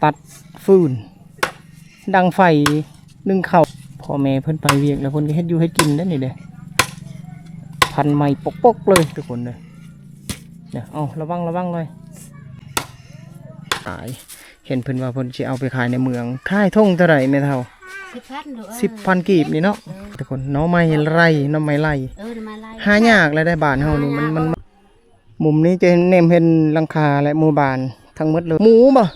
ຕັດຟືນ ດັງໄຟ ໜຶ້ງເຂົ້າ. ພໍ່ແມ່ເພິ່ນໄປວຽກແລ້ວ ເພິ່ນກໍເຮັດຢູ່ເຮັດກິນເດ້ນີ້ເດ້. ພັນໃໝ່ປົກໆເລີຍທຸກຄົນເດີ. ເອົາ ລະວັງ ລະວັງເລີຍ. ຂາຍ ເຫັນເພິ່ນວ່າເພິ່ນຊິເອົາໄປຂາຍໃນເມືອງ. ຂາຍຖົງເທົ່າໃດແມ່ເຖົ້າ? ສິບພັນ ລູກເອີຍ ສິບພັນກີບນີ້ເນາະ. ເອີ ທຸກຄົນ ໜໍ່ໄມ້ໄລ່ ໜໍ່ໄມ້ໄລ່ ເອີ ໜໍ່ໄມ້ໄລ່ ຫາຍາກແລ້ວໃດບ້ານເຮົານີ້. ຫາຍາກ ມັນ ມັນ ເນາະ ມຸມນີ້ຈະແນມເຫັນຫຼັງຄາ ແລະ ໝູ່ບ້ານທັງໝົດເລີຍ. ໝູ່ບໍ່?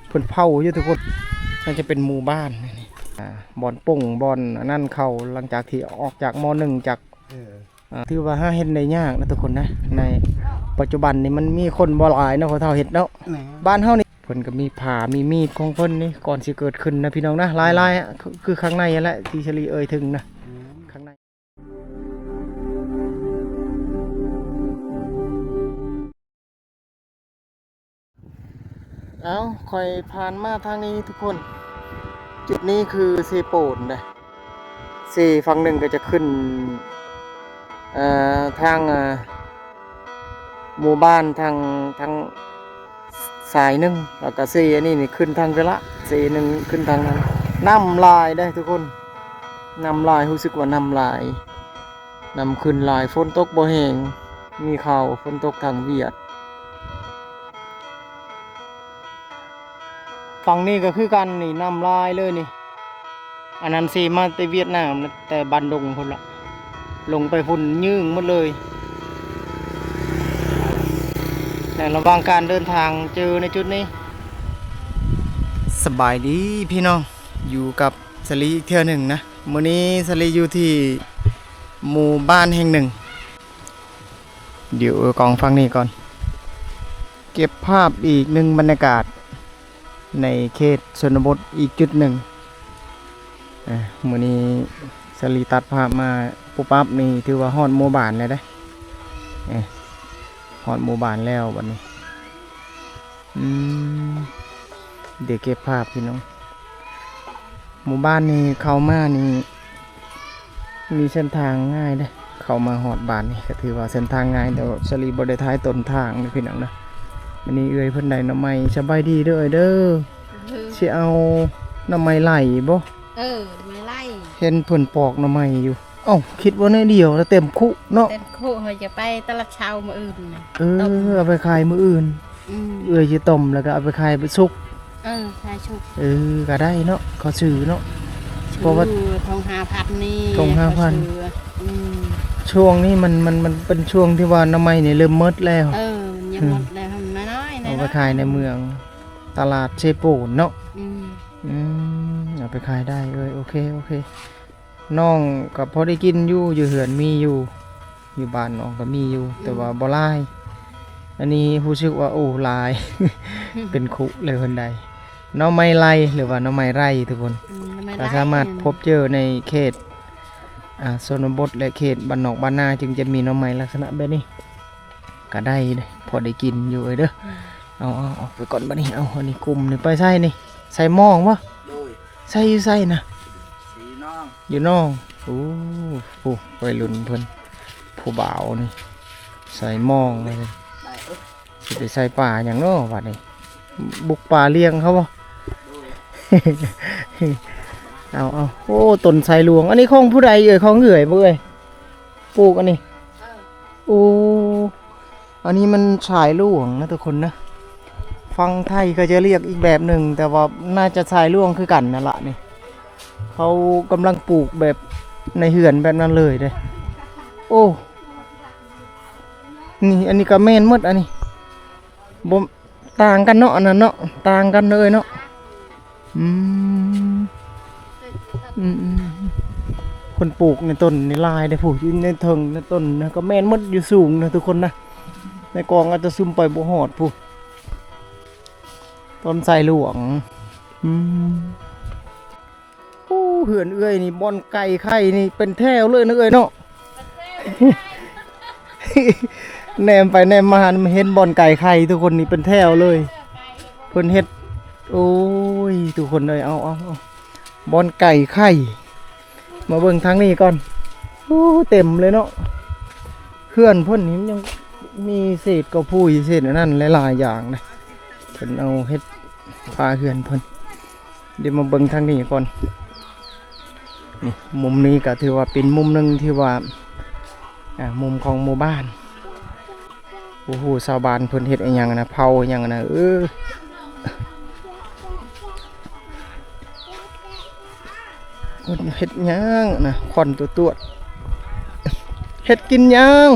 ເພິ່ນເຝົ້າຢູ່ທຸກຄົນ. ໜ້າຈະເປັນໝູ່ບ້ານນີ້ ອ່າ ບ່ອນປົງ ບ່ອນອັນນັ້ນເຂົາ ຫຼັງຈາກທີ່ອອກຈາກ ມ.ໜຶ່ງ ຈາກ ເອີ ອ່າ ຖືວ່າຫາເຫັນໄດ້ຍາກນະທຸກຄົນນະ. ໃນປັດຈຸບັນນີ້ມັນມີຄົນບໍ່ຫຼາຍເນາະ ພໍ່ເຖົ້າເຮັດເນາະ. ແມ່ນ ບ້ານເຮົານີ້ ເພິ່ນກໍມີຜ້າມີມີດຂອງເພິ່ນນີ້ ກ່ອນຊິເກີດຂຶ້ນນະພີ່ນ້ອງນະ. ຫຼາຍໆ ຄື ຄືຂ້າງໃນຫັ້ນແຫຼະ ທີ່ສາລີເອີ່ຍເຖິງນະ. ແມ່ນ ຂ້າງໃນ. ເອົ້າ ຂ້ອຍຜ່ານມາທາງນີ້ທຸກຄົນ. ຈຸດນີ້ຄືເຊໂປນເດ້. ເຊຝັ່ງໜຶ່ງກໍຈະຂຶ້ນ ເອີ ທາງ ເອີ ໝູ່ບ້ານທາງ ທາງສາຍໜຶ່ງ ແລ້ວກໍເຊອັນນີ້ນີ້ຂຶ້ນທາງເວລະ ເຊໜຶ່ງຂຶ້ນທາງນັ້ນ. ນ້ຳຫຼາຍເດ້ທຸກຄົນ ນ້ຳຫຼາຍ ຮູ້ສຶກວ່ານ້ຳຫຼາຍ. ນ້ຳຂຶ້ນຫຼາຍ ຝົນຕົກບໍ່ແຮງ ມີຂ່າວຝົນຕົກທາງຫວຽດ. ຝັ່ງນີ້ກໍຄືກັນນີ້ ນ້ຳຫຼາຍເລີຍນີ້. ອັນນັ້ນຊິມາແຕ່ຫວຽດນາມ ແຕ່ບ້ານດົງພຸ້ນລະ ລົງໄປພຸ້ນຍືງໝົດເລີຍ. ໃນລະຫວ່າງການເດີນທາງເຈີໃນຈຸດນີ້. ສະບາຍດີພີ່ນ້ອງ ຢູ່ກັບສາລີອີກເທື່ອໜຶ່ງນະ. ມື້ນີ້ສາລີຢູ່ທີ່ໝູ່ບ້ານແຫ່ງໜຶ່ງ ດຽວເອົາກ້ອງຝັ່ງນີ້ກ່ອນ ເກັບພາບອີກໜຶ່ງບັນຍາກາດໃນເຂດຊົນນະບົດອີກຈຸດໜຶ່ງ. ເອີ ມື້ນີ້ສາລີຕັດພາບມາປຸບປັບນີ້ ຖືວ່າຮອດໝູ່ບ້ານແລ້ວເດ້. ເອີ ຮອດໝູ່ບ້ານແລ້ວບັດນີ້. ອືມ ດຽວເກັບພາບພີ່ນ້ອງ. ໝູ່ບ້ານນີ້ເຂົ້າມານີ້ມີເສັ້ນທາງງ່າຍເດ້. ເຂົ້າມາຮອດບ້ານນີ້ກໍຖືວ່າເສັ້ນທາງງ່າຍ ແຕ່ວ່າສາລີບໍ່ໄດ້ຖ່າຍຕົ້ນທາງເດ້ພີ່ນ້ອງເດີ. ມື້ນີ້ເອື້ອຍເພິ່ນໄດ້ໜໍ່ໄມ້. ສະບາຍດີເດີເອື້ອຍເດີ. ເອີ ຊິເອົາໜໍ່ໄມ້ໄລ່ບໍ່? ເອີ ໜໍ່ໄມ້ໄລ່ ເຫັນເພິ່ນປອກໜໍ່ໄມ້ຢູ່. ເອົ້າ ຄິດວ່າໜ້ອຍດຽວແລ້ວເຕັມຄຸເນາະ. ເຕັມຄຸ ເຮົາຈະໄປຕະຫຼາດເຊົ້າມື້ອື່ນນະ. ເອີ ຕົ້ມ ເອົາໄປຂາຍມື້ອື່ນ. ອືມ ເອື້ອຍຊິຕົ້ມແລ້ວກໍເອົາໄປຂາຍໄປສຸກ. ເອີ ຂາຍສຸກ. ເອີ ກໍໄດ້ເນາະ ເຂົາຊື້ເນາະ. ເພາະວ່າຖົງຫ້າພັນນີ້ ຖົງຫ້າພັນ. ອືມ ຊ່ວງນີ້ມັນ ມັນ ມັນເປັນຊ່ວງທີ່ວ່າໜໍ່ໄມ້ນີ້ເລີ່ມໝົດແລ້ວ. ເອີ ມັນຍັງໝົດແລ້ວ ໜ້ອຍໆ ເອົາໄປຂາຍໃນເມືອງ ຕະຫຼາດເຊໂປນເນາະ. ອືມ ອືມ ເອົາໄປຂາຍໄດ້ເອີຍ. ໂອເຄ ໂອເຄ. ນ້ອງກໍພໍໄດ້ກິນຢູ່ ຢູ່ເຮືອນມີຢູ່ ຢູ່ບ້ານນ້ອງກໍມີຢູ່ ອືມ ແຕ່ວ່າບໍ່ຫຼາຍ. ອັນນີ້ຮູ້ສຶກວ່າ ໂອ້ ຫຼາຍ ເປັນຄຸເລີຍເພິ່ນໄດ້. ໜໍ່ໄມ້ໄລ່ ຫຼືວ່າໜໍ່ໄມ້ໄລ່ທຸກຄົນ. ອືມ ໜໍ່ໄມ້ໄລ່ ກໍສາມາດພົບເຈີໃນເຂດ ອ່າ ຊົນນະບົດ ແລະ ເຂດບ້ານນອກບ້ານນາ ຈຶ່ງຈະມີໜໍ່ໄມ້ລັກສະນະແບບນີ້. ກໍໄດ້ເດ້ ພໍໄດ້ກິນຢູ່ເອີຍເດີ. ອືມ ເອົາ ເອົາ ອອກໄປກ່ອນບັດນີ້. ເອົາ ອັນນີ້ກຸ່ມນີ້ໄປໃສ່ນີ້ ໃສ່ໝອງບໍ່? ໂດຍ ໃສ່ຢູ່ໃສນະ? ຢູ່ໜອງ ຢູ່ໜອງ. ໂອ້ ຜູ້ໄວລຸ້ນເພິ່ນ ຜູ້ບ່າວນີ້ ໃສ່ໝອງເລີຍ. ໄດ້ເອີຍ ຊິໄປໃສ່ປາຫຍັງເນາະບັດນີ້? ບຸກປາລ້ຽງເຂົາບໍ່? ໂດຍ ເອົາ ເອົາ ໂອ້ ຕົ້ນໄຊຫຼວງ. ອັນນີ້ຂອງຜູ້ໃດເອີຍ? ຂອງເອື້ອຍບໍ່ເອີຍ? ປູກອັນນີ້ ເອີ ໂອ້ ອັນນີ້ມັນຊາຍຫຼວງນະທຸກຄົນນະ. ຝັ່ງໄທເຂົາຈະລຽກອີກແບບໜຶ່ງ ແຕ່ວ່າໜ້າຈະຊາຍຫຼວງຄືກັນນັ້ນລະນີ້. ເຂົາກຳລັງປູກແບບໃນເຮືອນແບບນັ້ນເລີຍເດ້. ໂອ້ ນີ້ ອັນນີ້ກໍແມ່ນໝົດ ອັນນີ້ບໍ່ ຕ່າງກັນເນາະ ອັນນັ້ນເນາະ ຕ່າງກັນເດີເນາະ. ອືມ ອືມ ອືມ ເພິ່ນປູກໃນຕົ້ນນີ້ຫຼາຍເດ້ ຜູ້ຢູ່ໃນເທິງໃນຕົ້ນນະ ກໍແມ່ນໝົດ ຢູ່ສູງນະທຸກຄົນນະ. ໃນກອງອາດຈະຊູມໄປບໍ່ຮອດ ຜູ້ ຕົ້ນໄຊຫຼວງ. ອືມ ໂອ້ ເຮືອນເອື້ອຍນີ້ ບ່ອນໄກ່ໄຂ່ນີ້ເປັນແຖວເລີຍນະເອື້ອຍເນາະ. ແນມໄປແນມມາ ເຫັນບ່ອນໄກ່ໄຂ່ທຸກຄົນ ນີ້ເປັນແຖວເລີຍ ເພິ່ນເຮັດ. ໂອ້ຍ ທຸກຄົນເອີຍ ເອົາ ເອົາ ເອົາ ບ່ອນໄກ່ໄຂ່ ມາເບິ່ງທາງນີ້ກ່ອນ. ໂອ້ ເຕັມເລີຍເນາະ. ເຮືອນເພິ່ນນີ້ມັນຍັງມີເສດກະປຸ້ຍ ເສດອັນນັ້ນຫຼາຍໆຢ່າງເດ້. ເພິ່ນເອົາເຮັດ ຝາເຮືອນເພິ່ນ. ດຽວມາເບິ່ງທາງນີ້ກ່ອນ. ນີ້ ມຸມນີ້ກໍຖືວ່າເປັນມຸມໜຶ່ງທີ່ວ່າ ອ່າ ມຸມຂອງໝູ່ບ້ານ. ໂອ້ໂຫ ຊາວບ້ານເພິ່ນເຮັດອີ່ຫຍັງນະ ເຜົາອີ່ຫຍັງນະ ເອີ ເພິ່ນເຮັດຫຍັງນະ ຄວັນຕົວດໆ ເຮັດກິນຫຍັງ?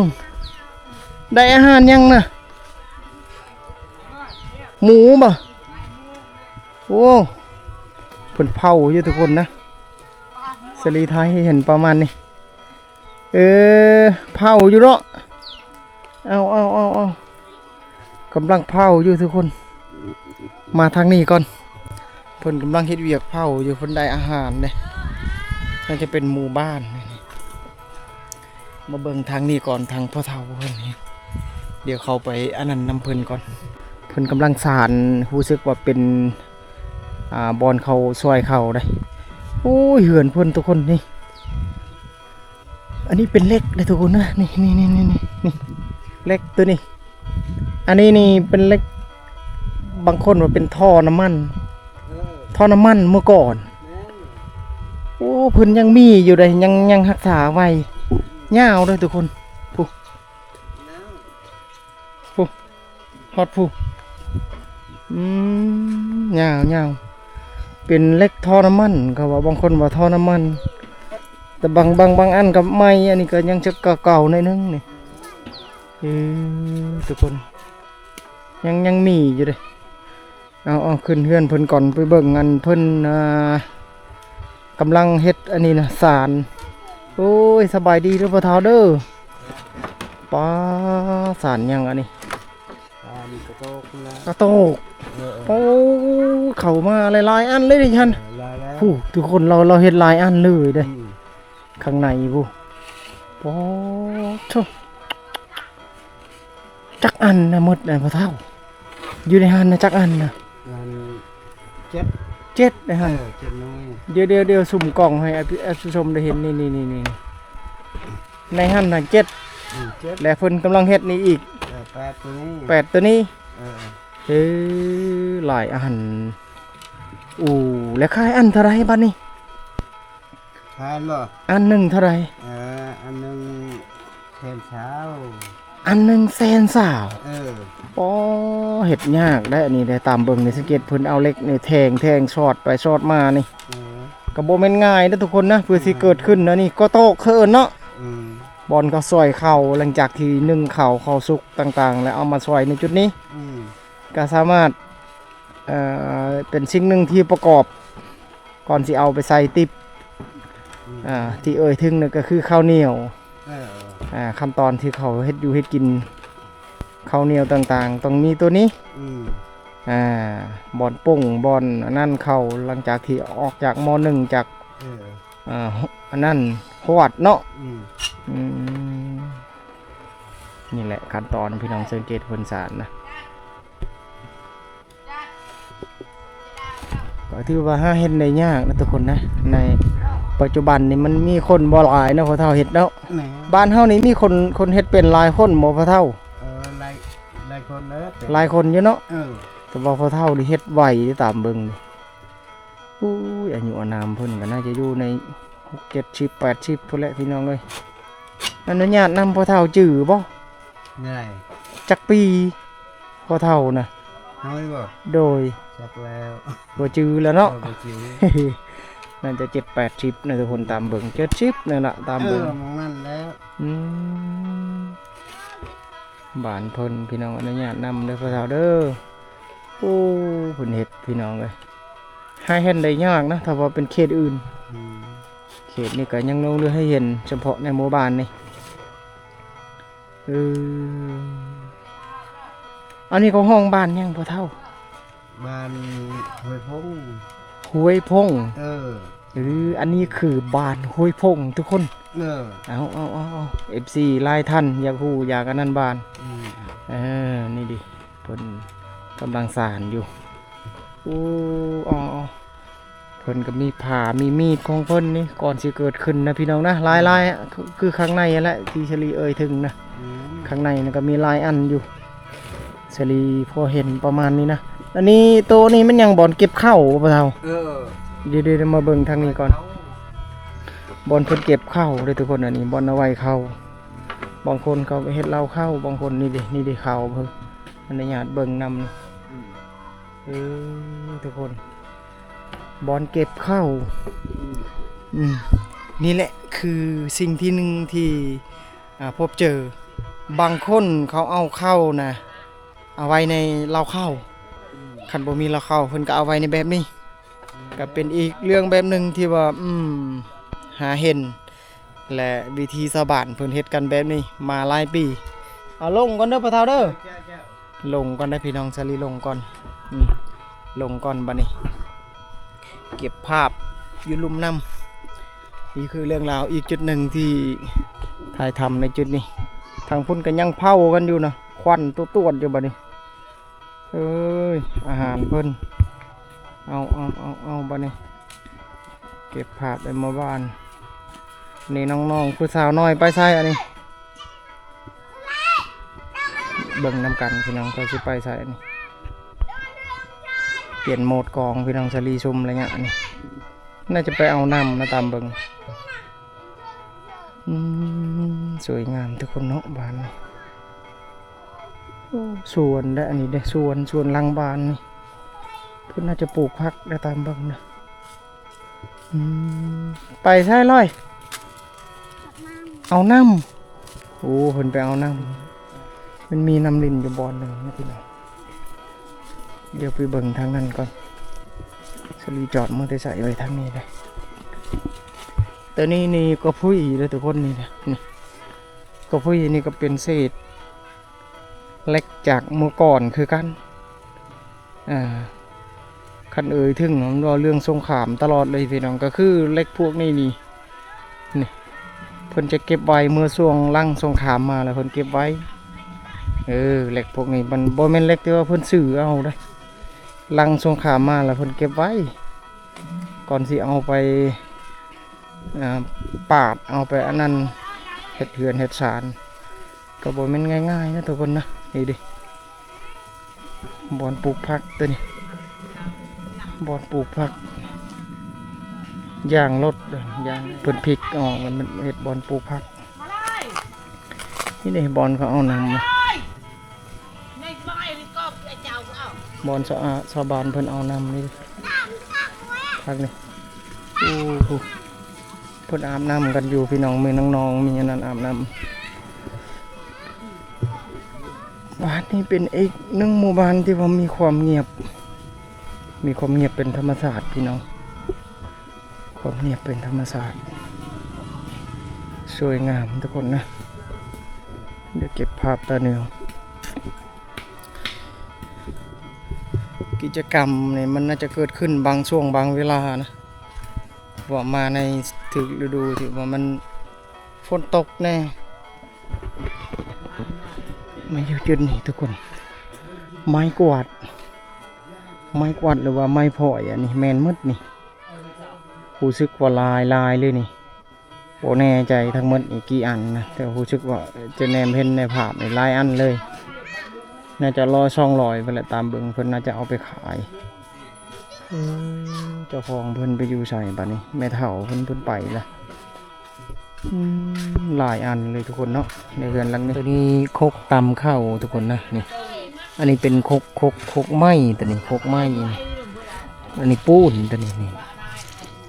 ໄດ້ອາຫານຫຍັງນະ? ໝູບໍ? ໂອ້ ເພິ່ນເຜົາຢູ່ທຸກຄົນນະ ສາລີຖ່າຍໃຫ້ເຫັນປະມານນີ້. ເອີ ເຜົາຢູ່ເນາະ. ເອົາ ເອົາ ເອົາ ເອົາ ກຳລັງເຜົາຢູ່ທຸກຄົນ. ມາທາງນີ້ກ່ອນ ເພິ່ນກຳລັງເຮັດວຽກເຜົາຢູ່ ເພິ່ນໄດ້ອາຫານເດ້. ໜ້າຈະເປັນໝູ່ບ້ານ. ມາເບິ່ງທາງນີ້ກ່ອນ ທາງພໍ່ເຖົ້າເພິ່ນນີ້ ດຽວເຂົ້າໄປອັນນັ້ນນຳເພິ່ນກ່ອນ. ເພິ່ນກຳລັງສານ ຮູ້ສຶກວ່າເປັນ ອ່າ ບ່ອນເຂົາຊ່ອຍເຂົາເດ້. ໂອ້ຍ ເຮືອນເພິ່ນທຸກຄົນນີ້ ອັນນີ້ເປັນເຫຼັກເດ້ທຸກຄົນນະ ນີ້ ນີ້ ນີ້ ນີ້ ນີ້ ເຫຼັກຕົວນີ້. ອັນນີ້ນີ້ເປັນເຫຼັກ ບາງຄົນວ່າເປັນທໍ່ນ້ຳມັນ ເອີ ທໍ່ນ້ຳມັນເມື່ອກ່ອນ. ແມ່ນ ໂອ້ ເພິ່ນຍັງມີຢູ່ເດ້ ຍັງ ຍັງຮັກສາໄວ້. ຍາວເດ້ທຸກຄົນ ພຸ້ນ ຍາວ ພຸ້ນ ຮອດພຸ້ນ. ອືມ ຍາວ ຍາວ ເປັນເຫຼັກທໍ່ນ້ຳມັນ ເຂົາວ່າ ບາງຄົນວ່າທໍ່ນ້ຳມັນ ແຕ່ບາງ ບາງ ບາງອັນກໍໃໝ່ ອັນນີ້ກໍຍັງຈະເກົ່າໆໜ້ອຍໜຶ່ງນີ້. ເອີ ທຸກຄົນ ຍັງ ຍັງມີຢູ່ເດ້. ເອົາ ເອົາ ຂຶ້ນເຮືອນເພິ່ນກ່ອນ ໄປເບິ່ງອັນເພິ່ນ ອ່າ ກຳລັງເຮັດອັນນີ້ນະ ສານ. ໂອ້ຍ ສະບາຍດີເດີພໍ່ເຖົ້າເດີ. ປ້າ ສານຫຍັງອັນນີ້? ສານກະໂຕກນະ ກະໂຕກ. ເອີ ເອີ ໂອ້ ເຂົ້າມາຫຼາຍໆອັນເລີຍຫັ້ນ. ເອີ ຫຼາຍແລ້ວ ຜູ້ ທຸກຄົນ ລາວ ລາວເຮັດຫຼາຍອັນເລີຍເດ້. ອືມ ຂ້າງໃນພຸ້ນ. ໂອ້ໂທ້ ຈັກອັນນະໝົດນະພໍ່ເຖົ້າ? ຢູ່ໃນຫັ້ນນະຈັກອັນນະ? ອັນ ເຈັດ ເຈັດໃນຫັ້ນ. ເອີ ເຈັດໜ່ວຍ. ດຽວ ດຽວ ດຽວ ສຸມກ້ອງໃຫ້ ເອັຟ ເອັຟ ຜູ້ຊົມໄດ້ເຫັນ ນີ້ ນີ້ ນີ້ ນີ້ ໃນຫັ້ນນະເຈັດ. ອືມ ເຈັດ ແລະເພິ່ນກຳລັງເຮັດນີ້ອີກ. ເອີ ແປດໂຕນີ້ ແປດໂຕນີ້. ເອີ ເອີ ຫຼາຍອັນ. ໂອ້ ແລະຂາຍອັນເທົ່າໃດບັດນີ້? ຂາຍບໍ່? ອັນໜຶ່ງເທົ່າໃດ? ເອີ ອັນໜຶ່ງແສນຊາວ. ອັນໜຶ່ງແສນຊາວ. ເອີ ອໍ ເຮັດຍາກໄດ໋ອັນນີ້ໄດ໋. ຕາມເບິ່ງນີ້ ສັງເກດເພິ່ນເອົາເຫຼັກນີ້ແທງ ແທງ ສອດໄປສອດມານີ້. ເອີ ກໍບໍ່ແມ່ນງ່າຍເດີທຸກຄົນນະ ເພື່ອຊິເກີດຂຶ້ນນະ. ນີ້ກໍຕອກເຂີນເນາະ. ອືມ ບ່ອນເຂົາຊອຍເຂົ້າ ຫຼັງຈາກທີ່ໜຶ້ງເຂົ້າ ເຂົ້າສຸກຕ່າງໆ ແລ້ວເອົາມາຊອຍໃນຈຸດນີ້. ອືມ ກໍສາມາດ ເອີ ເປັນສິ່ງໜຶ່ງທີ່ປະກອບ ກ່ອນຊິເອົາໄປໃສ່ຕິບ. ອືມ ອ່າ ທີ່ເອີ່ຍເຖິງນັ້ນກໍຄືເຂົ້າໜຽວ. ເອີ ອ່າ ຂັ້ນຕອນທີ່ເຂົາເຮັດຢູ່ເຮັດກິນ ເຂົ້າໜຽວຕ່າງໆ ຕ້ອງມີໂຕນີ້. ອືມ ອ່າ ບ່ອນປຸງ ບ່ອນອັນນັ້ນເຂົ້າ ຫຼັງຈາກທີ່ອອກຈາກໝໍ້ໜຶ້ງ ຈາກ ເອີ ອ່າ ອັນນັ້ນ ຫວດເນາະ. ອືມ ອືມ ນີ້ແຫຼະຂັ້ນຕອນ ພີ່ນ້ອງ ສັງເກດເພິ່ນສານນະ. ກໍຖືວ່າຫາເຫັນໄດ້ຍາກນະທຸກຄົນນະ ໃນປັດຈຸບັນນີ້ມັນມີຄົນບໍ່ຫຼາຍເນາະ ພໍ່ເຖົ້າເຮັດເນາະ. ແມ່ນ ບ້ານເຮົານີ້ມີຄົນ ຄົນເຮັດເປັນຫຼາຍຄົນບໍ່ ພໍ່ເຖົ້າ? ເອີ ຫຼາຍ ຫຼາຍຄົນເດີ ຫຼາຍຄົນຢູ່ເນາະ. ເອີ ແຕ່ວ່າພໍ່ເຖົ້ານີ້ເຮັດໄວເດ້ ຕາມເບິ່ງນີ້. ໂອ້ຍ ອາຍຸອານາມເພິ່ນກໍໜ້າຈະຢູ່ໃນຫົກເຈັດສິບແປດສິບພຸ້ນແຫຼະ ພີ່ນ້ອງເອີຍ. ອະນຸຍາດນຳພໍ່ເຖົ້າຈື່ບໍ່? ໄດ້ ຈັກປີພໍ່ເຖົ້ານະ? ນ້ອຍບໍ່? ໂດຍ ຈັກແລ້ວ ບໍ່ຈື່ແລ້ວເນາະ. ເອີ ບໍ່ຈື່ ໜ້າຈະເຈັດແປດສິບນະທຸກຄົນ ຕາມເບິ່ງເຈັດສິບນັ້ນລະ ຕາມເບິ່ງ. ເອີ ໝ່ອງນັ້ນແຫຼະ. ອືມ ບ້ານເພິ່ນ ພີ່ນ້ອງ ອະນຸຍາດນຳເດີພໍ່ເຖົ້າເດີ. ໂອ້ ເພິ່ນເຮັດ ພີ່ນ້ອງເອີຍ ຫາເຫັນໄດ້ຍາກນະ ຖ້າວ່າເປັນເຂດອື່ນ. ອືມ ເຂດນີ້ກໍຍັງຫຼົງເຫຼືອໃຫ້ເຫັນສະເພາະໃນໝູ່ບ້ານນີ້. ເອີ ອັນນີ້ເຂົາຮ້ອງບ້ານຫຍັງພໍ່ເຖົ້າ? ບ້ານຫ້ວຍພົງ. ຫ້ວຍພົງ. ເອີ ເອີ ອັນນີ້ຄືບ້ານຫ້ວຍພົງທຸກຄົນ. ເອີ ເອົາ ເອົາ ເອົາ ເອັຟຊີຫຼາຍທ່ານຢາກຮູ້ຢາກອັນນັ້ນບ້ານ. ອືມ ເອີ ນີ້ດິ ເພິ່ນກຳລັງສານຢູ່. ໂອ້ ເອົາ ເອົາ ເພິ່ນກໍມີຜ້າມີມີດຂອງເພິ່ນນີ້ ກ່ອນຊິເກີດຂຶ້ນນະ ພີ່ນ້ອງນະ. ຫຼາຍໆ ອືມ ຄື ຄືຂ້າງໃນຫັ້ນແຫຼະ ທີ່ສາລີເອີ່ຍເຖິງນະ. ອືມ ຂ້າງໃນນັ້ນກໍມີຫຼາຍອັນຢູ່ ສາລີພໍເຫັນປະມານນີ້ນະ. ອັນນີ້ໂຕນີ້ແມ່ນຫຍັງ? ບ່ອນເກັບເຂົ້າບໍ່ເຖົ້າ? ເອີ ດຽວໆ ມາເບິ່ງທາງນີ້ກ່ອນ. ບ່ອນເພິ່ນເກັບເຂົ້າເດ້ທຸກຄົນ. ອັນນີ້ບ່ອນເອົາໄວ້ເຂົ້າ. ບາງຄົນເຂົາເຮັດເລົ້າເຂົ້າ, ບາງຄົນນີ້ເດ້ ນີ້ເດ້ເຂົ້າເພິ່ນ. ອະນຸຍາດເບິ່ງນຳ. ອືມ ເອີ ທຸກຄົນ ບ່ອນເກັບເຂົ້າ. ອືມ ອືມ ນີ້ແຫຼະຄືສິ່ງທີໜຶ່ງທີ່ ອ່າ ພົບເຈີ. ບາງຄົນເຂົາເອົາເຂົ້ານະ ເອົາໄວ້ໃນເລົ້າເຂົ້າ. ອືມ ຄັນບໍ່ມີເລົ້າເຂົ້າ ເພິ່ນກໍເອົາໄວ້ໃນແບບນີ້. ອືມ ກໍເປັນອີກເລື່ອງແບບໜຶ່ງທີ່ວ່າ ອືມ ຫາເຫັນ ແລະ ວິທີຊາວບ້ານເພິ່ນເຮັດກັນແບບນີ້ມາຫຼາຍປີ. ເອົາລົງກ່ອນເດີພໍ່ເຖົ້າເດີ. ລົງກ່ອນໄດ໋ພີ່ນ້ອງ, ສາລີລົງກ່ອນ. ອືມ ລົງກ່ອນບັດນີ້. ເກັບພາບຢູ່ລຸ່ມນ້ຳ. ນີ້ຄືເລື່ອງລາວອີກຈຸດໜຶ່ງທີ່ຖ່າຍທຳໃນຈຸດນີ້. ທາງພຸ້ນກໍຍັງເຜົາກັນຢູ່ນະ, ຄວັນຕົວດໆຢູ່ບັດນີ້. ເອີຍ ອາຫານເພິ່ນ. ເອົາ ເອົາ ເອົາ ເອົາ ບັດນີ້ ເກັບພາບໄດ້ເມື່ອວານ. ນີ້ນ້ອງໆ ຜູ້ສາວນ້ອຍໄປໃສອັນນີ້? ເບິ່ງນຳກັນພີ່ນ້ອງ ເຂົາຊິໄປໃສອັນນີ້. ປ່ຽນໂໝດກອງພີ່ນ້ອງ, ສາລີຊຸມໄລຍະນີ້. ໜ້າຈະໄປເອົານ້ຳນະ ຕາມເບິ່ງ. ອືມ ສວຍງາມທຸກຄົນເນາະ ບ້ານນີ້. ໂອ້ ສວນເດ້ ອັນນີ້ເດ້ ສວນ ສວນຫຼັງບ້ານນີ້. ເພິ່ນໜ້າຈະປູກຜັກໄດ້ຕາມເບິ່ງນະ. ອືມ ໄປໃສລອຍ? ເອົານ້ຳ. ໂອ້ ເພິ່ນໄປເອົານ້ຳ. ມັນມີນ້ຳລິນຢູ່ບ່ອນໜຶ່ງນະພີ່ນ້ອງ. ດຽວໄປເບິ່ງທາງນັ້ນກ່ອນ. ສາລີຈອດມໍເຕີໄຊໄວ້ທາງນີ້ເດ້. ໂຕນີ້ນີ້ກໍພຸ້ຍເດ້ທຸກຄົນ ນີ້ເດ້. ນີ້ກໍພຸ້ຍ ນີ້ກໍເປັນເສດເຫຼັກຈາກເມື່ອກ່ອນຄືກັນ. ອ່າ ຄັນເອີ່ຍເຖິງ ມັນເວົ້າເລື່ອງສົງຄາມຕະຫຼອດເລີຍພີ່ນ້ອງ. ກໍຄືເຫຼັກພວກນີ້ນີ້ ນີ້ ເພິ່ນຈະເກັບໄວ້ເມື່ອຊ່ວງຫຼັງສົງຄາມມາແລ້ວເພິ່ນເກັບໄວ້. ເອີ ເຫຼັກພວກນີ້ມັນບໍ່ແມ່ນເຫຼັກທີ່ວ່າເພິ່ນຊື້ເອົາເດ້. ຫຼັງສົງຄາມມາແລ້ວເພິ່ນເກັບໄວ້ ກ່ອນຊິເອົາໄປ ອ່າ ປາດ ເອົາໄປອັນນັ້ນ ເຮັດເຮືອນເຮັດຊານ ກໍບໍ່ແມ່ນງ່າຍໆນະທຸກຄົນນະ. ນີ້ເດ້ ບ່ອນປູກຜັກໂຕນີ້ ບ່ອນປູກຜັກ ຢາງລົດ ຢາງ ເພິ່ນພິກອອກ ແລ້ວມັນເຮັດບ່ອນປູກຜັກ. ນີ້ເດ້ ບ່ອນເຂົາເອົານ້ຳ ບ່ອນຊາວ ອາ ຊາວບ້ານເພິ່ນເອົານ້ຳນີ້ ພັກນີ້. ໂອ້ໂຫ ເພິ່ນອາບນ້ຳກັນຢູ່ພີ່ນ້ອງ, ມີນ້ອງໆ ມີອັນນັ້ນອາບນ້ຳ. ບ້ານນີ້ເປັນອີກໜຶ່ງໝູ່ບ້ານທີ່ວ່າມີຄວາມງຽບ, ມີຄວາມງຽບເປັນທຳມະຊາດພີ່ນ້ອງ, ຄວາມງຽບເປັນທຳມະຊາດ ສວຍງາມທຸກຄົນນະ. ດຽວເກັບພາບຕາໜຶ່ງ. ກິດຈະກຳນີ້ມັນໜ້າຈະເກີດຂຶ້ນບາງຊ່ວງບາງເວລານະ, ເພາະວ່າມາໃນຖືກລະດູທີ່ວ່າມັນຝົນຕົກແດ່. ມາຢູ່ຈຸດນີ້ທຸກຄົນ, ໄມ້ກວາດ, ໄມ້ກວາດ ຫຼືວ່າໄມ້ພອຍ ອັນນີ້ແມ່ນໝົດນີ້. ຮູ້ສຶກວ່າຫຼາຍໆເລີຍນີ້. ບໍ່ແນ່ໃຈທັງໝົດນີ້ກີ່ອັນນະ, ແຕ່ຮູ້ສຶກວ່າຈະແນມເຫັນໃນພາບນີ້ຫຼາຍອັນເລີຍ, ໜ້າຈະຮ້ອຍສອງຮ້ອຍພຸ້ນແຫຼະ. ຕາມເບິ່ງເພິ່ນໜ້າຈະເອົາໄປຂາຍ. ເອີ ເຈົ້າຂອງເພິ່ນໄປຢູ່ໃສບັດນີ້? ແມ່ເຖົ້າເພິ່ນ ເພິ່ນໄປລະ. ອືມ ຫຼາຍອັນເລີຍທຸກຄົນເນາະ ໃນເຮືອນຫຼັງນີ້. ໂຕນີ້ຄົກຕຳເຂົ້າທຸກຄົນນະ ນີ້. ອັນນີ້ເປັນຄົກ ຄົກ ຄົກໄມ້ ໂຕນີ້ຄົກໄມ້. ອັນນີ້ປູນ ໂຕນີ້ ນີ້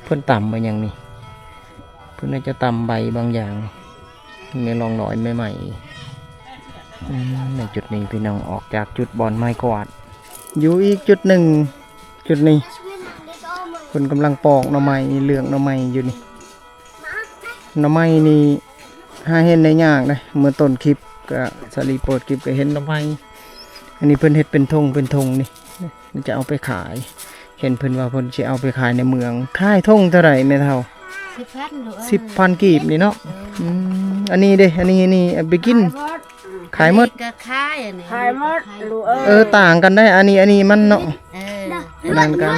ເພິ່ນຕຳໄປຫຍັງນີ້? ເພິ່ນອາດຈະຕຳໃບບາງຢ່າງ ມີຮ່ອງຮອຍໄມ້ໆ. ອືມ ໃນຈຸດນີ້ພີ່ນ້ອງ ອອກຈາກຈຸດບ່ອນໄມ້ກວາດ ຢູ່ອີກຈຸດໜຶ່ງ. ຈຸດນີ້ເພິ່ນກຳລັງປອກໜໍ່ໄມ້ ເລືອກໜໍ່ໄມ້ຢູ່ນີ້. ໜໍ່ໄມ້ນີ້ຫາເຫັນໄດ້ຍາກເດ້. ເມື່ອຕົ້ນຄລິບກະ ສາລີເປີດຄລິບກະເຫັນໜໍ່ໄມ້. ອັນນີ້ເພິ່ນເຮັດເປັນຖົງເປັນຖົງນີ້ ຈະເອົາໄປຂາຍ. ເຫັນເພິ່ນວ່າເພິ່ນຊິເອົາໄປຂາຍໃນເມືອງ. ຂາຍຖົງເທົ່າໃດແມ່ເຖົ້າ? ສິບພັນລູກເອີຍ. ສິບພັນກີບນີ້ເນາະ. ເອີ ອືມ ອັນນີ້ເດ້ ອັນນີ້ ອັນນີ້ເອົາໄປກິນ ຂາຍໝົດ. ຂາຍໝົດ ອັນນີ້ກໍຂາຍ ອັນນີ້ ຂາຍໝົດລູກເອີຍ. ເອີ ຕ່າງກັນໄດ໋ ອັນນີ້ ອັນນີ້ມັນເນາະ. ເອີ ຕ່າງກັນ.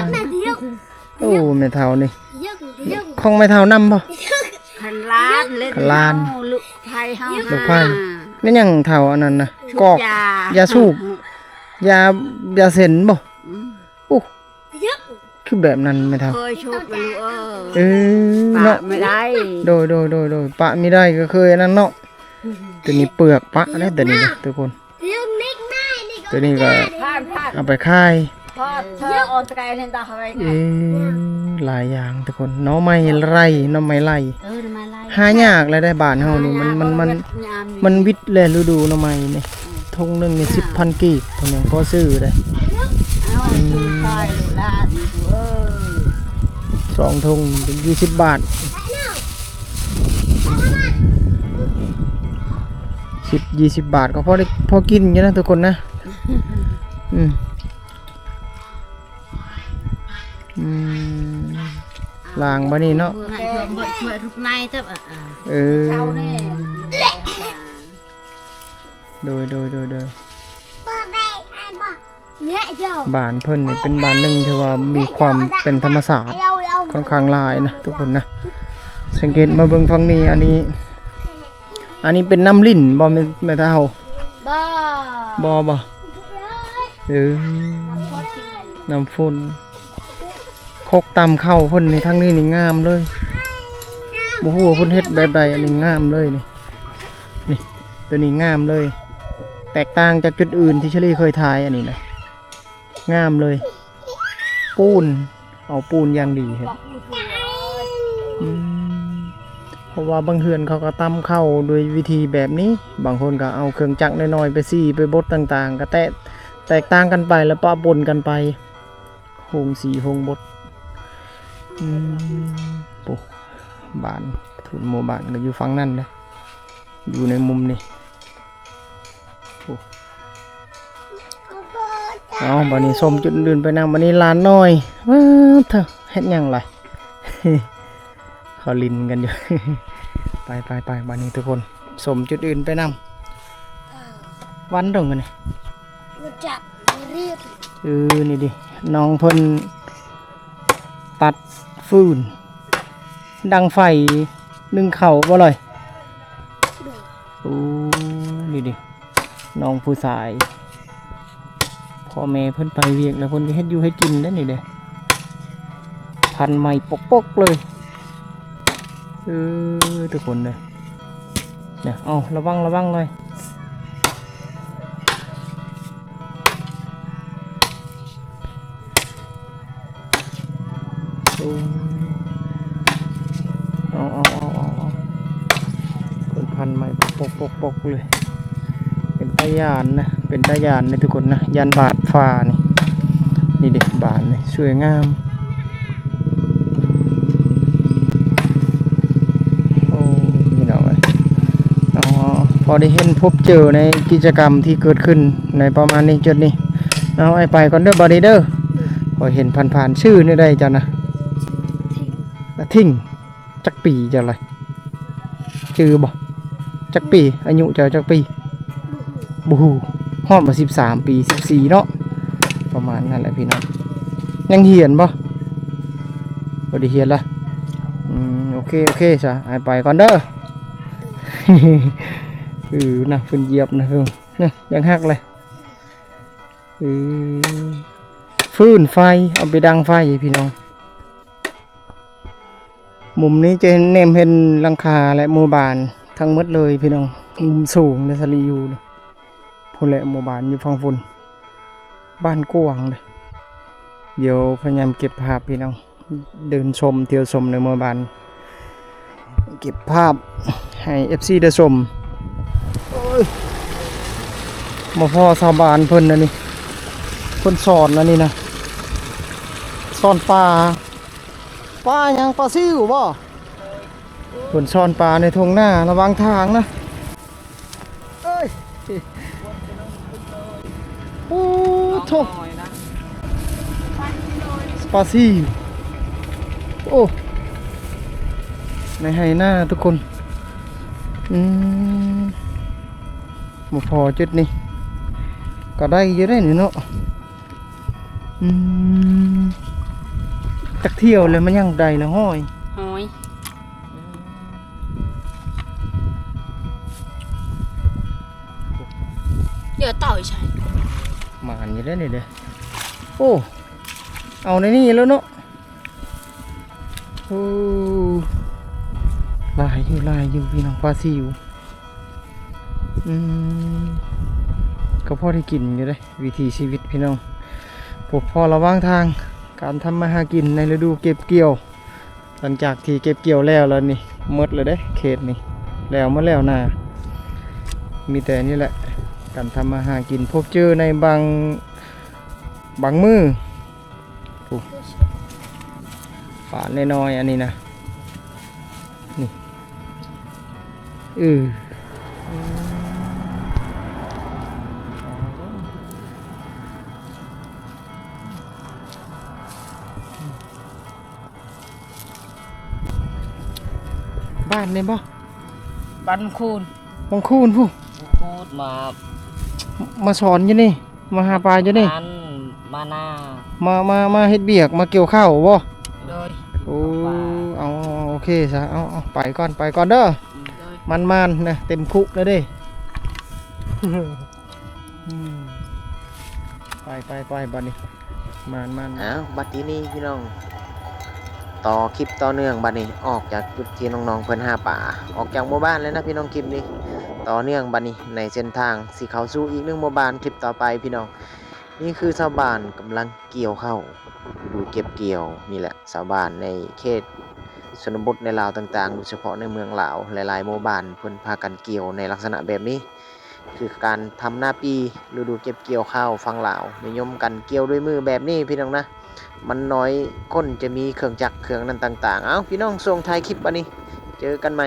ໂອ້ ແມ່ເຖົ້ານີ້ ຂອງແມ່ເຖົ້ານຳບໍ່? ຄັນຫຼານເລີຍ ຄັນຫຼານ ລູກໃຜເຮົາ ລູກໃຜ. ແມ່ນຫຍັງເຖົ້າອັນນັ້ນນະ? ກອກ ຢາ ຢາສູບ ຢາ ຢາເສັ້ນບໍ່? ອືມ ຄືແບບນັ້ນແມ່ເຖົ້າ? ເຄີຍຊຸດແມ່ລູກເອີຍ. ເອີ ປະ ເນາະ ບໍ່ໄດ້. ໂດຍໆໆໆ ປະບໍ່ໄດ້ ກໍເຄີຍອັນນັ້ນເນາະ. ຕົວນີ້ເປືອກປະເດ້ ຕົວນີ້ນະທຸກຄົນ. ຕົວນີ້ກໍເອົາໄປຂາຍ. ເອີ ຫຼາຍຢ່າງທຸກຄົນ. ໜໍ່ໄມ້ໄລ່ ໜໍ່ໄມ້ໄລ່ ເອີ ໜໍ່ໄມ້ໄລ່ ຫາຍາກແລ້ວເດ້ ບ້ານເຮົານີ້. ມັນ ມັນ ມັນ ມັນວິດແລ້ວ ລະດູໜໍ່ໄມ້ນີ້. ຖົງໜຶ່ງນີ້ສິບພັນກີບ ເພິ່ນຍັງພໍຊື້ໄດ້. ເອົາ ອືມ ຊື້ຂາຍລູກຫຼານນີ້ເອີຍ. ສອງຖົງເປັນຊາວບາດ ສິບ ຊາວບາດ ກໍພໍໄດ້ ພໍກິນຢູ່ນະທຸກຄົນນະ. ອືມ ອືມ ລ້າງບາດນີ້ເນາະ. ເອີ ໂດຍໆໆໆ ບ້ານເພິ່ນນີ້ເປັນບ້ານໜຶ່ງທີ່ວ່າມີຄວາມເປັນທຳມະຊາດຂ້ອນຂ້າງຫຼາຍນະທຸກຄົນນະ. ສັງເກດມາເບິ່ງຝັ່ງນີ້ ອັນນີ້ ອັນນີ້ເປັນນ້ຳລິນບໍ່ແມ່ ແມ່ເຖົ້າ? ບໍ່ ບໍ່ ບໍ່. ເອີ ນ້ຳຝົນ. ຄົກຕຳເຂົ້າເພິ່ນນີ້ ທາງນີ້ນີ້ງາມເລີຍ. ບໍ່ຮູ້ວ່າເພິ່ນເຮັດແບບໃດ ອັນນີ້ງາມເລີຍນີ້. ນີ້ ຕົວນີ້ງາມເລີຍ ແຕກຕ່າງຈາກຈຸດອື່ນທີ່ເຊີຣີເຄີຍຖ່າຍ. ອັນນີ້ນະ ງາມເລີຍ ປູນ ເອົາປູນຢ່າງດີເຮັດ. ອືມ ເພາະວ່າບາງເຮືອນເຂົາກໍຕຳເຂົ້າໂດຍວິທີແບບນີ້. ບາງຄົນກໍເອົາເຄື່ອງຈັກນ້ອຍໆໄປສີ່ໄປບົດຕ່າງໆ ກໍແຕກ ແຕກຕ່າງກັນໄປ ແລ້ວປະປົນກັນໄປ. ໂຮງສີໂຮງບົດ. ອືມ ໂອ້ ບ້ານ ທຸນໝູ່ບ້ານກໍຢູ່ຝັ່ງນັ້ນເດ້ ຢູ່ໃນມຸມນີ້. ໂອ້ ເອົາ ບາດນີ້ຊົມຈຸດອື່ນໄປນຳ. ບາດນີ້ຫຼານນ້ອຍ ວ້າ ເທີ ເຮັດຫຍັງລະ? ເຂົາຫຼິ້ນກັນຢູ່. ໄປໆໆ ບາດນີ້ທຸກຄົນ ຊົມຈຸດອື່ນໄປນຳ. ວັນດົງອັນນີ້ ເອີ ນີ້ເດ ນ້ອງເພິ່ນຕັດຟືນ ດັງໄຟ ໜຶ້ງເຂົ້າບໍ່ລອຍ? ໂອ້ ນີ້ເດ ນ້ອງຜູ້ຊາຍ ພໍ່ແມ່ເພິ່ນໄປວຽກແລ້ວ ເພິ່ນກໍເຮັດຢູ່ເຮັດກິນເດ້ນີ້ເດ້. ພັນໃໝ່ປົກໆເລີຍ. ເອີ ທຸກຄົນເດີ ເອົາ ລະວັງ ລະວັງເລີຍ. ໂອ້ ເອົາ ເອົາ ເອົາ ເອົາ ເອົາ ເພິ່ນພັນໃໝ່ປົກໆໆເລີຍ. ເປັນຕາຢ້ານນະ ເປັນຕາຢ້ານເດ້ທຸກຄົນນະ ຢ້ານບາດຟ້ານີ້. ນີ້ເດ້ ບາດນີ້ສວຍງາມ. ໂອ້ ພີ່ນ້ອງເອີຍ ເນາະ ພໍໄດ້ເຫັນພົບເຈີໃນກິດຈະກຳທີ່ເກີດຂຶ້ນໃນປະມານນີ້ ຈຸດນີ້. ເອົາ ອ້າຍໄປກ່ອນເດີ ບາດນີ້ເດີ ຂ້ອຍເຫັນຜ່ານໆ. ຊື່ແນວໃດເຈົ້ານະ? ນາທິງ. ຈັກປີເຈົ້າລະ? ຈື່ບໍ່? ຈັກປີ? ອາຍຸເຈົ້າຈັກປີ? ບໍ່ຮູ້. ຮອດບໍ່ ສິບສາມປີ ສິບສີ່ເນາະ ປະມານນັ້ນແຫຼະພີ່ນ້ອງ. ຍັງຮຽນບໍ່? ບໍ່ໄດ້ຮຽນລະ. ອືມ ໂອເຄ ໂອເຄຊະ ອ້າຍໄປກ່ອນເດີ. ເອີ ນະ ເພິ່ນຢຽບນະ ເພິ່ນນະ ຍັງຫັກເລີຍ. ເອີ ຟືນໄຟ ເອົາໄປດັງໄຟພີ່ນ້ອງ. ມຸມນີ້ຈະແນມເຫັນຫຼັງຄາ ແລະ ໝູ່ບ້ານທັງໝົດເລີຍພີ່ນ້ອງ. ມຸມສູງເດ້ ສາລີຢູ່ພຸ້ນແຫຼະ ໝູ່ບ້ານຢູ່ຝັ່ງພຸ້ນ. ບ້ານກວ້າງເດ້. ດຽວພະຍາຍາມເກັບພາບພີ່ນ້ອງ ເດີນຊົມ ທ່ຽວຊົມໃນໝູ່ບ້ານ ເກັບພາບໃຫ້ເອັຟຊີໄດ້ຊົມ. ໂອ້ຍ ມາພໍ້ຊາວບ້ານເພິ່ນອັນນີ້ ເພິ່ນສອນອັນນີ້ນະ ສອນປາ. ປາຫຍັງ? ປາຊິວບໍ່? ເພິ່ນສອນປາໃນທົ່ງນາລະຫວ່າງທາງນະ. ເອີຍ ໂອ້ໂທ້ ປາຊິວ. ໂອ້ ໃນໄຮ່ນາທຸກຄົນ. ອືມ ບໍ່ພໍຈຸດນີ້ ກໍໄດ້ຢູ່ໄດ໋ນີ້ເນາະ. ອືມ ຈັກທ່ຽວແລ້ວ ມັນຍັງໄດ້ລະ ຮ້ອຍ ຮ້ອຍ. ເອີ ເຕົາອີ່ໃສ ໝານຢູ່ເດ້ນີ້ເດ້. ໂອ້ ເອົາໃນນີ້ແລ້ວເນາະ. ໂອ້ ຫຼາຍຢູ່ ຫຼາຍຢູ່ພີ່ນ້ອງ ປາຊິວ. ອືມ ກໍພໍໄດ້ກິນຢູ່ເດ້ ວິຖີຊີວິດພີ່ນ້ອງ. ພົບພໍລະຫວ່າງທາງ ການທຳມາຫາກິນໃນລະດູເກັບກ່ຽວ. ຫຼັງຈາກທີ່ເກັບກ່ຽວແລ້ວ ແລ້ວນີ້ ໝົດແລ້ວເດ້ເຂດນີ້ ແລ້ວໝົດແລ້ວນາ. ມີແຕ່ນີ້ແຫຼະ ການທຳມາຫາກິນ ພົບເຈີໃນບາງ ບາງມື້. ໂອ້ ປານ້ອຍໆ ອັນນີ້ນະ ນີ້ ເອີ ບ້ານນີ້ບໍ່? ບ້ານຄູນ ວັງຄູນພຸ້ນ ຄູນມາ ມາສອນຢູ່ນີ້ ມາຫາປາຢູ່ນີ້ ອັນມານາ ມາ ມາ ມາເຮັດວຽກ ມາກ່ຽວເຂົ້າບໍ່? ໂດຍ ໂອ້ ເອົາ ໂອເຄຊະ ເອົາ ເອົາ ໄປກ່ອນ ໄປກ່ອນເດີ ໂດຍ ມັນໆ ນະ ເຕັມຄຸແລ້ວເດ້ ອືມ ໄປ ໄປ ໄປ ບັດນີ້ ມານໆ ອ້າວ ບັດທີນີ້ພີ່ນ້ອງ ຕໍ່ຄລິບຕໍ່ເນື່ອງບັດນີ້ ອອກຈາກຈຸດທີ່ນ້ອງໆ ເພິ່ນຫາປາ ອອກຈາກໝູ່ບ້ານເລີຍນະພີ່ນ້ອງ ຄລິບນີ້ ຕໍ່ເນື່ອງບັດນີ້ ໃນເສັ້ນທາງຊິເຂົ້າສູ່ອີກໜຶ່ງໝູ່ບ້ານ ຄລິບຕໍ່ໄປພີ່ນ້ອງ. ນີ້ຄືຊາວບ້ານກຳລັງກ່ຽວເຂົ້າ ລະດູເກັບກ່ຽວນີ້ແຫຼະ ຊາວບ້ານໃນເຂດຊົນນະບົດໃນລາວຕ່າງໆ ໂດຍສະເພາະໃນເມືອງລາວ ຫຼາຍໆໝູ່ບ້ານເພິ່ນພາກັນກ່ຽວໃນລັກສະນະແບບນີ້. ຄືການທຳນາປີ ລະດູເກັບກ່ຽວເຂົ້າຝັ່ງລາວ ນິຍົມກັນກ່ຽວດ້ວຍມືແບບນີ້ພີ່ນ້ອງນະ ມັນໜ້ອຍຄົນຈະມີເຄື່ອງຈັກເຄື່ອງນັ້ນຕ່າງໆ. ເອົ້າ ພີ່ນ້ອງ ຊ່ວງທ້າຍຄລິບບັດນີ້ ເຈີກັນໃໝ່.